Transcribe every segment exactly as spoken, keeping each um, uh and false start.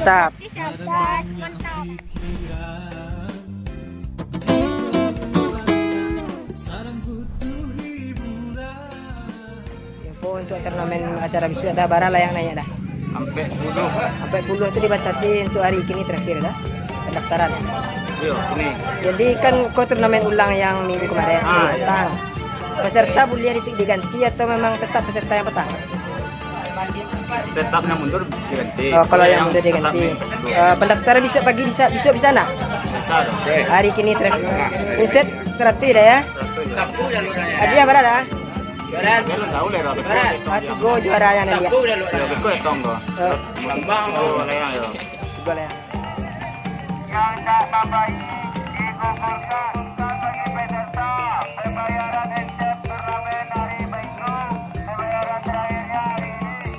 Mantap. Info untuk turnamen acara bisuak dah, bara lah yang naiak dah? Ampek puluah. Ampek puluah tu dibatasi untuk hari kini terakhir dah pendaftaran. Iyo, kini. Jadi kan ko turnamen ulang yang minggu kemarin, Ah, minggu iyo. petang. Peserta buliah di-, diganti atau memang tetap peserta yang petang? Tetap yang mundur diganti. Oh, kalau Kalau yang yang mundur tetap diganti. yang mundur. Eh, pendaftaran bisuak pagi bisa, bisuak bisa nak? Bisa dong. Hari kini terakhir. Insert seratus dah ya. Seratus ya. Hadiah bara dah? Juara. Dia belum tahu lah, dah. Ah, tigo juara yang dia. Ya, betul ya, Tong, kau. Eh. Tambang, Oh, lah, ya, ya. Tigo lah ya. Yang tak mambaik digugurkan bagi peserta pembayaran insert turnamen hari Minggu, pembayaran terakhirnya hari ini.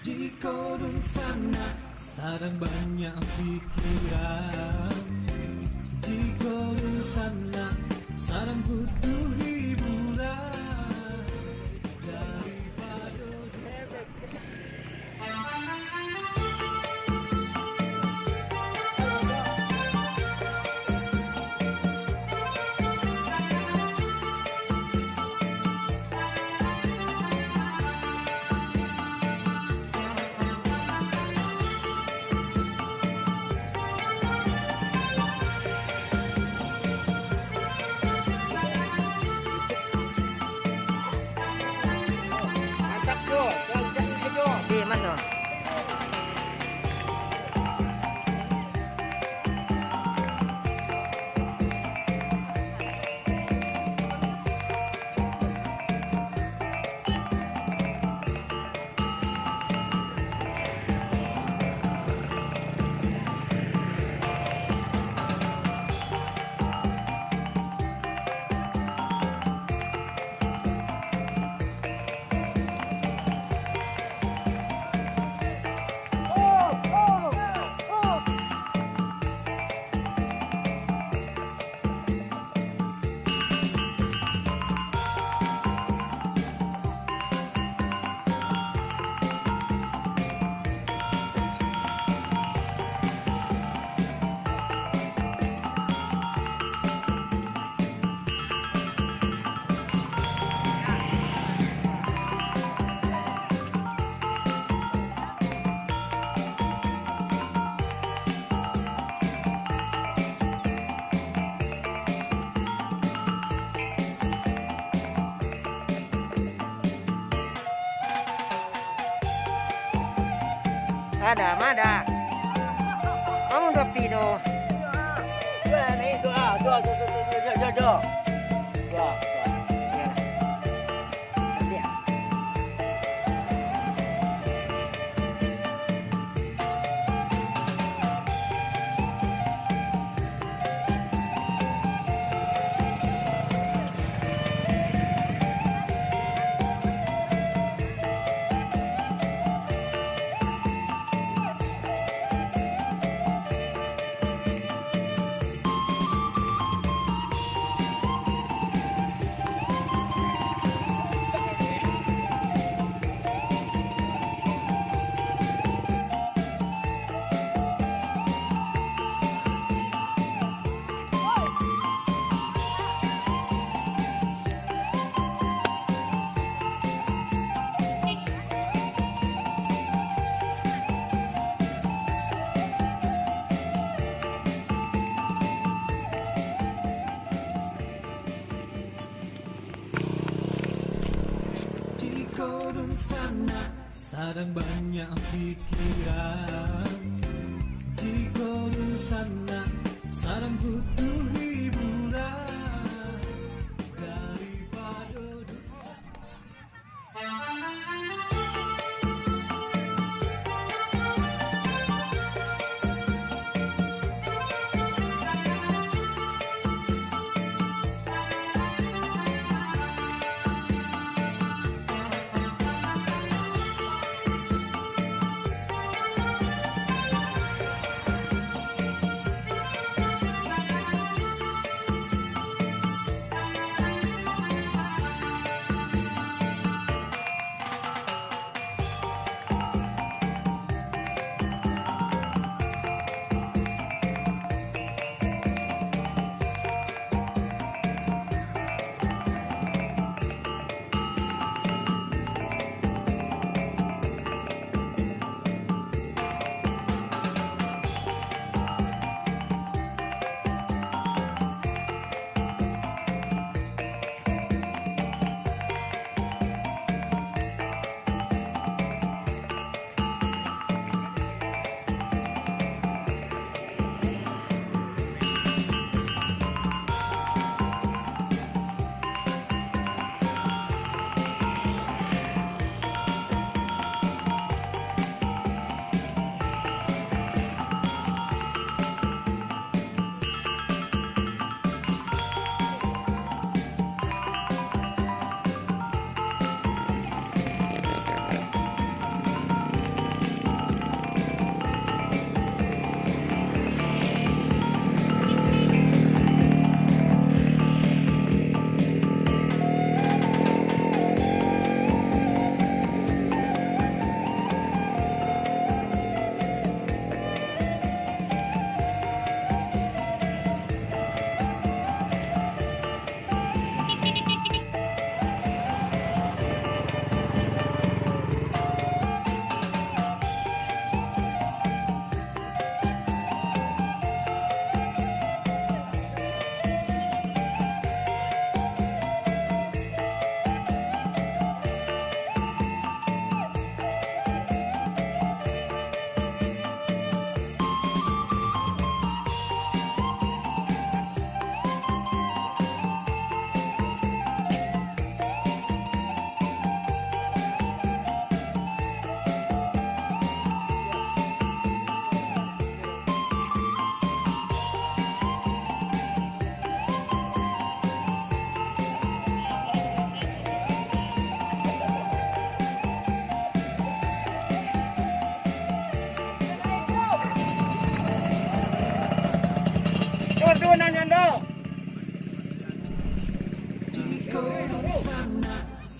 Jiko dunsanak sadang banyak pikiran, jiko dunsanak sadang butuh hiburan, daripado Ada, ada. Kamu udah pi tu. Jiko dunsanak sadang banyak pikiran, jiko dunsanak sadang butuh hiburan, daripado dunsanak.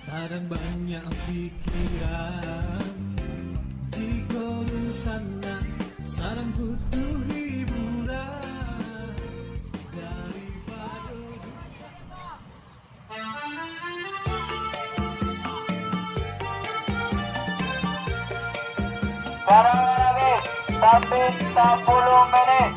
Sadang banyak pikiran, jiko dunsanak sadang butuh hiburan, daripado Sekarang habis, sampai sepuluh menit.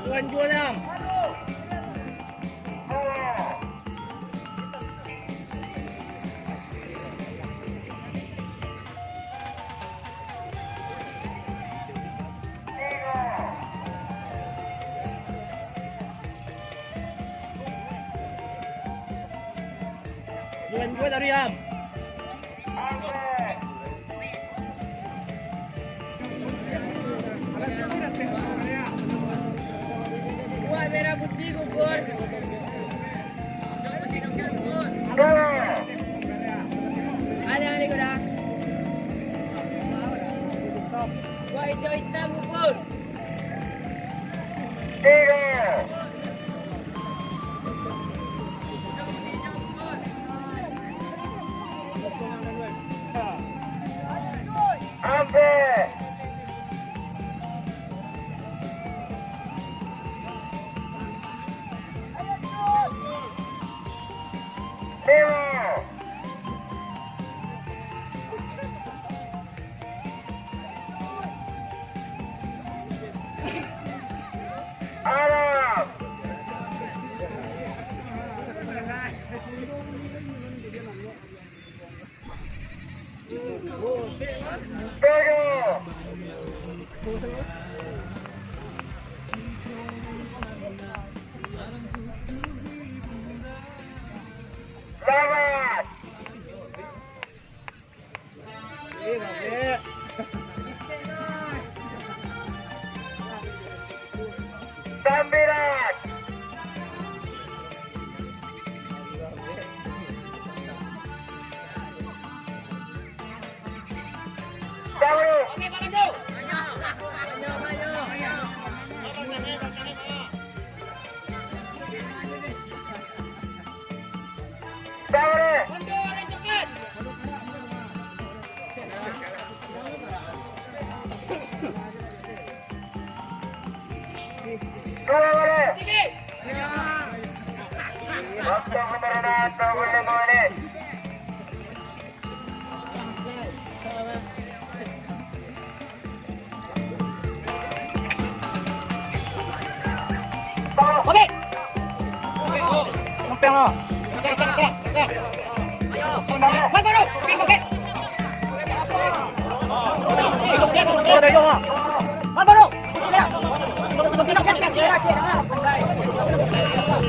Tuan juo enam. Juan juo dari am. Buat merah putih gugur. Ada yang ada kuda. Buat hijau hitam gugur. Tiga. Ampek. Lima. Alam. Tujuh. Lapan. Sambilan. Sepuluh. Waktu penurunan dua puluh lima menit. Oke. Mas Baro, oke, oke. Mas Baro, oke, oke.